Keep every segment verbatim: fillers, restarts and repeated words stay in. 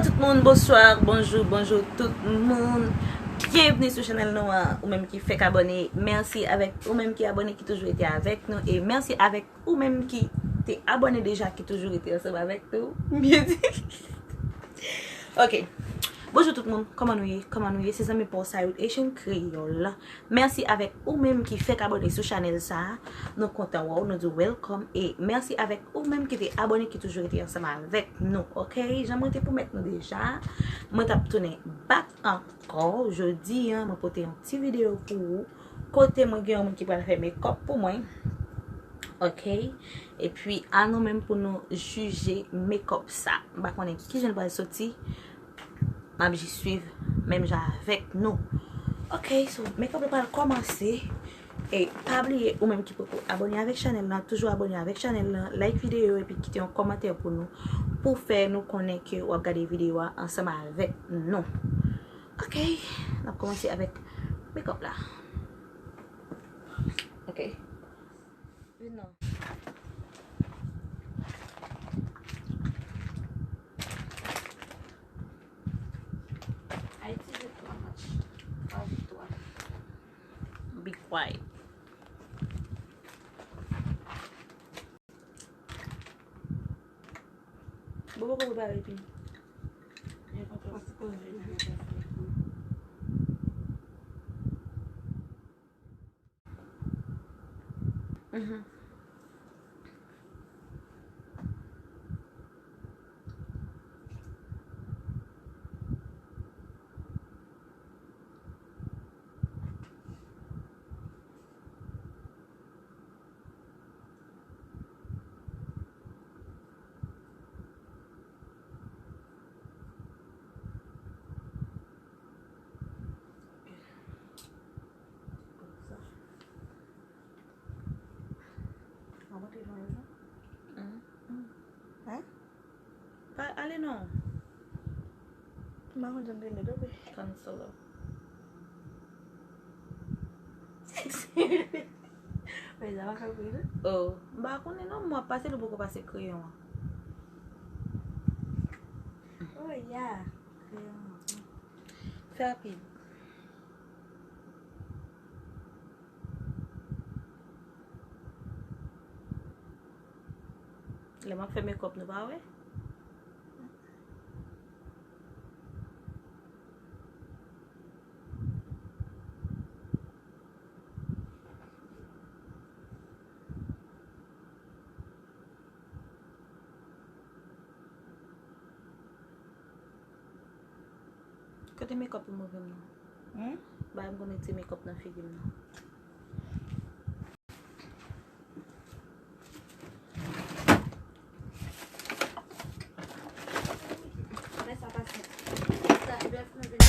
Tout moun, bonswa, bonjou, bonjou tout moun. Byenvni sou chanèl nou an. Ou menm ki fèk abòne, mèsi avèk ou menm ki abòne, ki toujou rete avèk nou. E mèsi avèk ou menm ki te abòne deja, ki toujou rete ansanm avèk nou. Byen di. Ok. Bonjou tout moun, kòman nou ye? Kòman nou ye? Se zanmi pa w Sayou Asian Kreyòl. Mèsi avèk ou menm ki fèk abòne sou chanèl sa a. Nou kontan wè w, nou di w welcome. E mèsi avèk ou menm ki te abòne, ki toujou rete ansanm avèk nou, ok? Jan mwen te pwomèt nou deja, mwen t ap tounen back ankò. Jodi a, mwen pote yon ti videyo pou ou, kote mwen gen yon moun ki pral fè makeup pou mwen, ok? Epi, a nou menm pou nou jije makeup sa. M pa konnen kijan l pral soti. M ap jis swiv menm jan avèk nou. Ok, so, makeup la pral kòmanse. E pa bliye, ou menm ki poko abòne avèk chanèl la, toujou abòne avèk chanèl la, like videyo epi kite yon kòmantè pou nou, pou fè nou konnen ke w ap gade videyo a ansanm avèk nou. Ok, n ap kòmanse avèk makeup la. Ok. Vin non. Haiti, victoire match. Twa viktwa. Be quiet. Bon, bon, bon, bon, epi. Mhm. An mwen te jwenn rezon? Hein? Pa ale non. M pa konn jan m te met, ok. Cancel. Men sa pa fè bri, non? Oh, m pa konnen non, m ap pase l, ou poko pase kreyon an. Oh, ya. Kreyon an. Fè rapid. Lè m ap fè makeup, nou pa wè? Kote makeup pou move m nan? Hmm? Ba m konn retire makeup nan figi m nan. Lè sa pase. Sa, bèf mwen vin.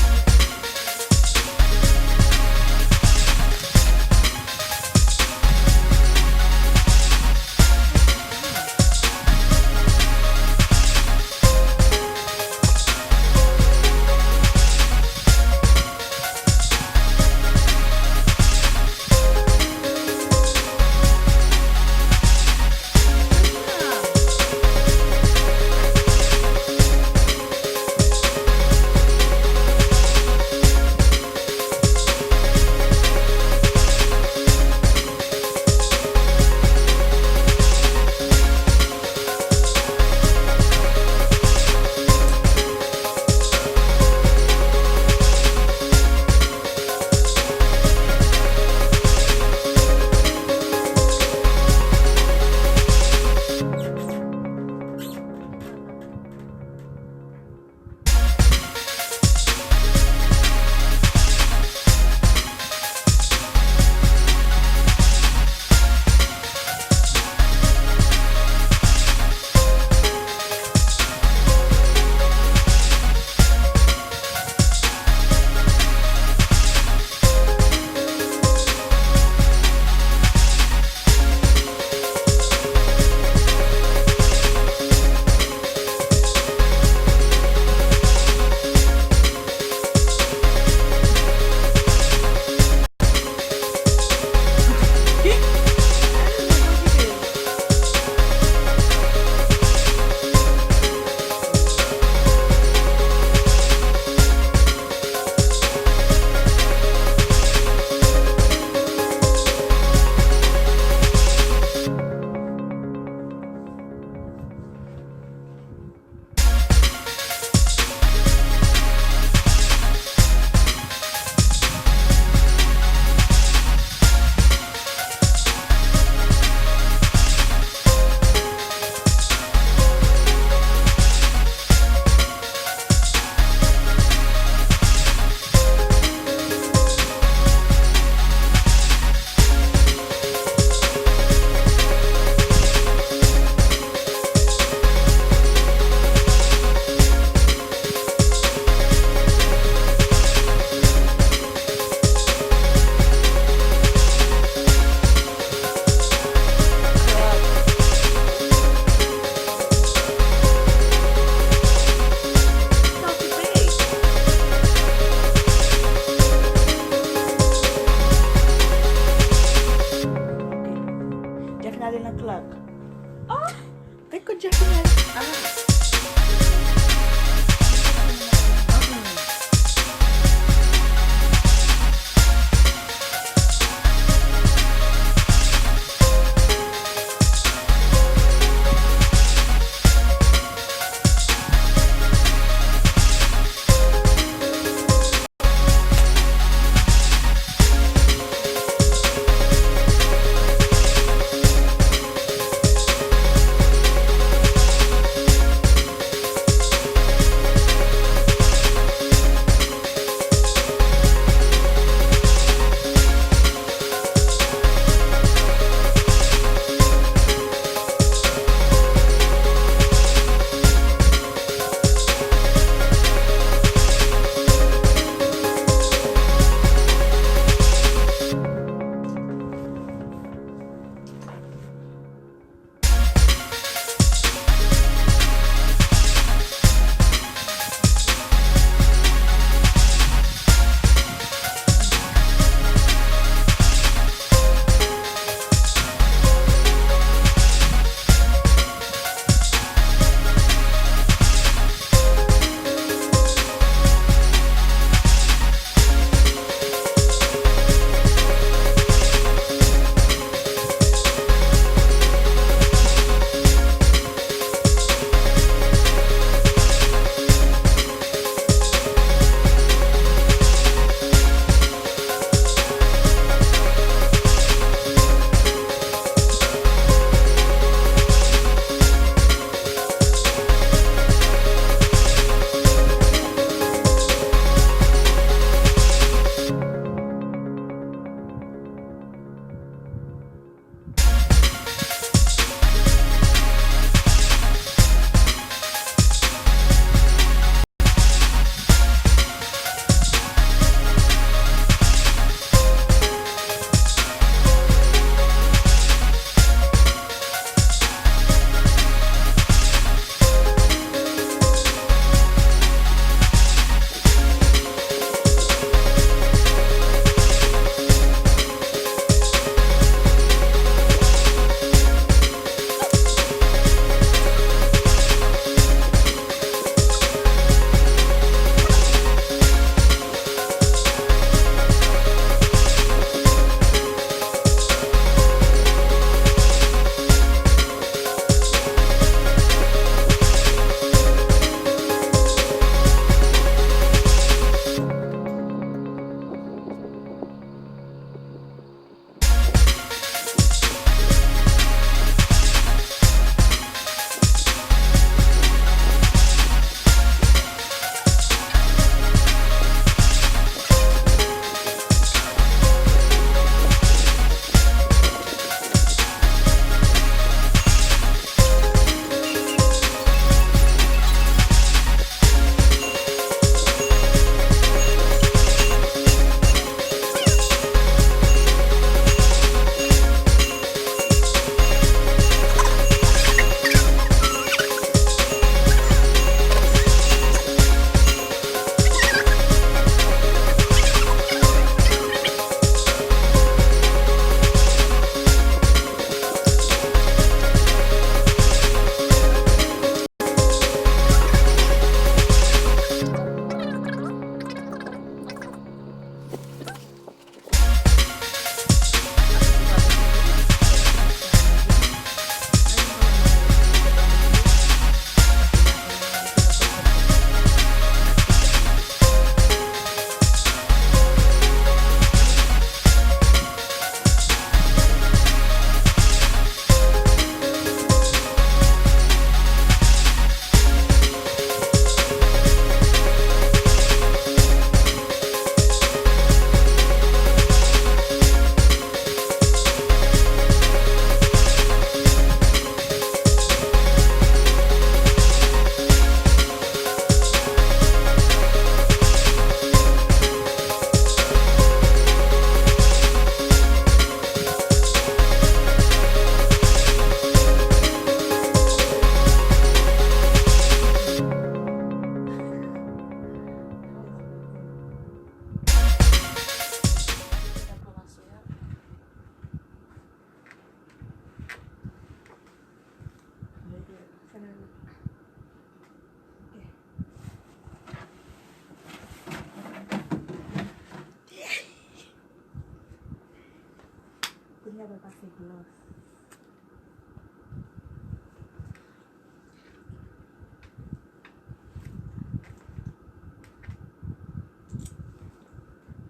Gloss.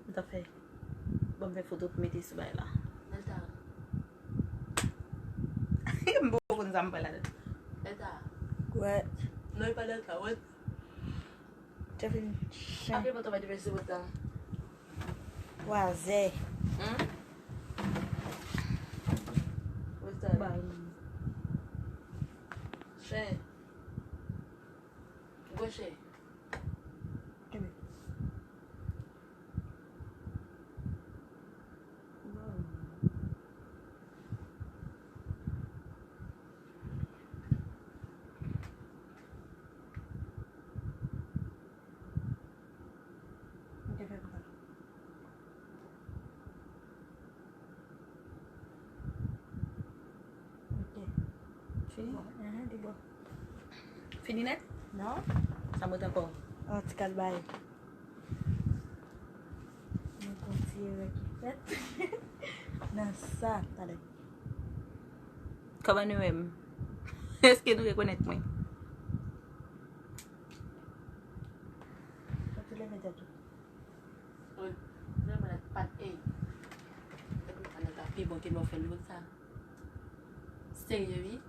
M ta fè. Ban m fè foto pou mete sou bagay la. Neta. M poko konn sa m pral ladan. Neta. What? Non, e pa Neta, what? Te fin chen. Apre mwen tonbe devan se bòt la. Wazè. Hmm? What's that? Ba. Chen. Gwo chen. Kenbe. Ba. Ok, fè konsa. Ok. Fini? Bon, ahan, li bon. Fini nèt? Non. Sa m ret ankò? Yon ti kalbay. Mwen konn ti erè ki fèt nan sa, talè. Kòman nou menm? Èske nou rekonèt mwen? Ou te leve tèt ou. Wi. Vrèman, nèt pa t, ey. Epi sa nèt la pi bon ke nou fè l konsa. Serye, wi.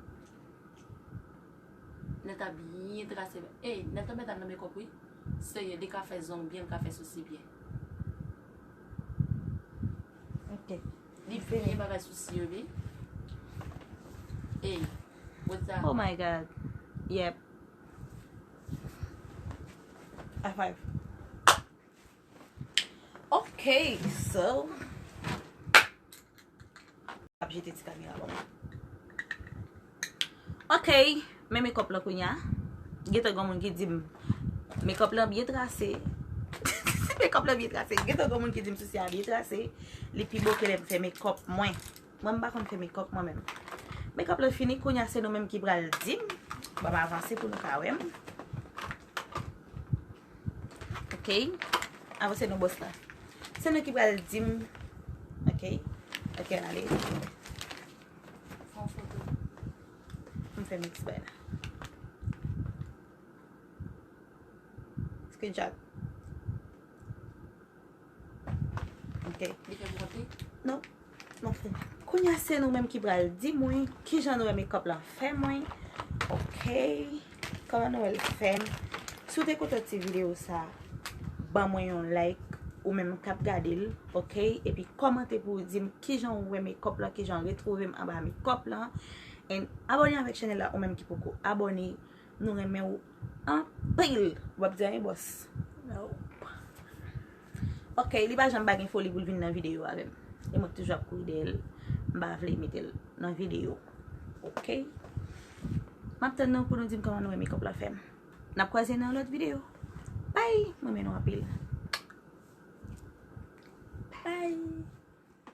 Nèt la byen trase. Ey, nèt la mèt al nan mekòp, wi. Serye, li ka fè zong byen, li ka fè sousi byen. Ok. Li byen bagay sousi yo, wi. Ey, wè sa. Oh my God. Yep. High five. Ok, so. Ap jete ti kamera ban mwen. Ok, men mekòp lan kounye a. Gentan gen moun ki di m, mekòp lan byen trase. Mekòp lan byen trase. Gentan gen moun ki di m sousi a byen trase. Li pi bon ke lè m fè mekòp mwen. Mwen, m pa konn fè mekòp mwen menm. Mekòp lan fini, kounye a se nou menm ki pral di m. Ban m avanse pou nou ka wè m. Ok. Avanse non bòs la. Se nou ki pral di m. Ok. Ok, ale. Fè yon foto. M fè mix bay la. Screenshot. Ok. Li fè m konte? Non. M ap fè. Kounye a se nou menm ki pral di mwen kijan nou wè mekòp lan fè mwen. Ok. Kòman nou wè l fè m? Si w te kontan ti videyo sa, ban mwen yon like, ou menm k ap gade l, ok? Epi kòmante pou w di m kijan w wè mekòp lan, kijan w retwouve m anba mekòp lan. And abòne avèk chanèl la, ou menm ki poko abòne. Nou renmen w anpil. W ap di anyen, bòs? Nope. Ok, li pa janm pa gen foli pou l vin nan videyo avè m. E mwen k toujou ap kouri dèyè l. M pa vle mete l nan videyo. Ok? M ap tann nou pou nou di m kòman nou wè mekòp la fè m. N ap kwaze nan yon lòt videyo. Bye! Mwen renmen nou anpil. Bye!